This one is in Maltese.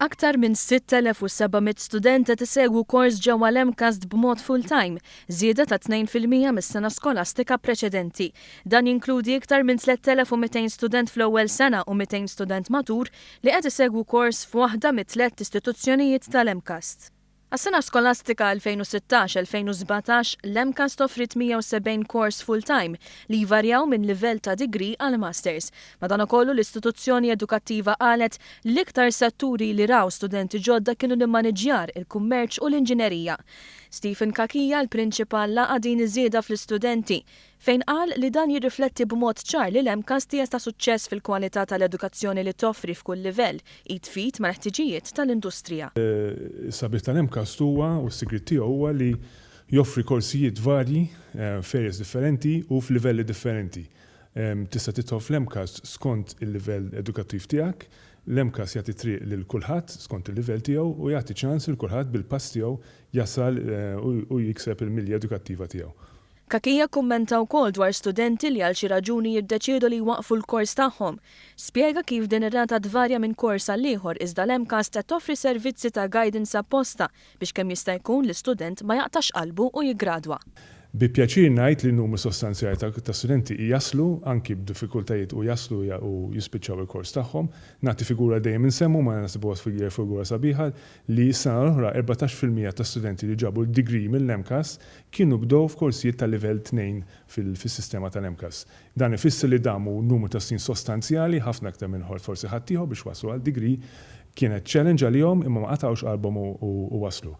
Aktar minn 6,700 student qed isegwu kors ġewwa l-MCAST b'mod full-time, żieda ta' 2% mis-sena skolastika preċedenti. Dan jinkludi iktar minn 3,200 student fl-ewwel sena u 200 student matur li qed isegwu kors f'waħda mit-tliet istituzzjonijiet tal-MCAST. Għas-sena skolastika 2016-2017, l-MCAST offrit 170 kors full-time li jvarjaw minn livell ta' degree għal masters. Madankollu, l-istituzzjoni edukattiva qalet l-iktar setturi li raw studenti ġodda kienu l-immaniġjar, il-kummerċ u l-inġinerija. Stephen Cachia, l-prinċipal, laqa' din iż-żieda fl-istudenti, fejn qal li dan jirrifletti b'mod ċar li l-MCAST hija ta' suċċess fil-kwalità tal-edukazzjoni li toffri f'kull livell, id f'id mal-ħtiġijiet tal-industrija. Is-sabiħ tal-MCAST huwa u s-sigriet tiegħu huwa li joffri korsijiet varji f'areas differenti u f'livelli differenti. Tista' tidħol fl-MCAST skont il-livell edukattiv tiegħek. L-MCAST jagħti triq lil kulħadd skont il-livell tiegħu u jagħti ċans lil kulħadd bil-pass tiegħu jasal u jikseb il-milja edukattiva tiegħu. Cachia kummenta wkoll dwar studenti li għal xi raġuni jiddeċiedu li jwaqfu l-kors tagħhom. Spjega kif din ir-rata tvarja minn kors għal ieħor, iżda l-MCAST qed toffri servizzi ta' guidance apposta biex kemm jista' jkun l-istudent ma jaqtax qalbu u jiggradwa. Bi pjaċir ngħid li numru sostanzjali ta' studenti jaslu anki b'diffikultajiet u jaslu u jispiċċaw il-kors tagħhom. Nagħti figura, dejjem insemmu, ma nasibu figura sabiħa, li s-sena l-oħra 14% ta' studenti li ġabu l-degree mill-MCAST kienu bdew f'korsijiet ta' livell 2 fis-sistema tal-MCAST. Dan ifisser li damu numru ta' snin sostanzjali, ħafna aktar minn forsi ħaddieħor, biex waslu għal degree. Kienet challenge għalihom, imma ma qatgħux qalbhom u waslu.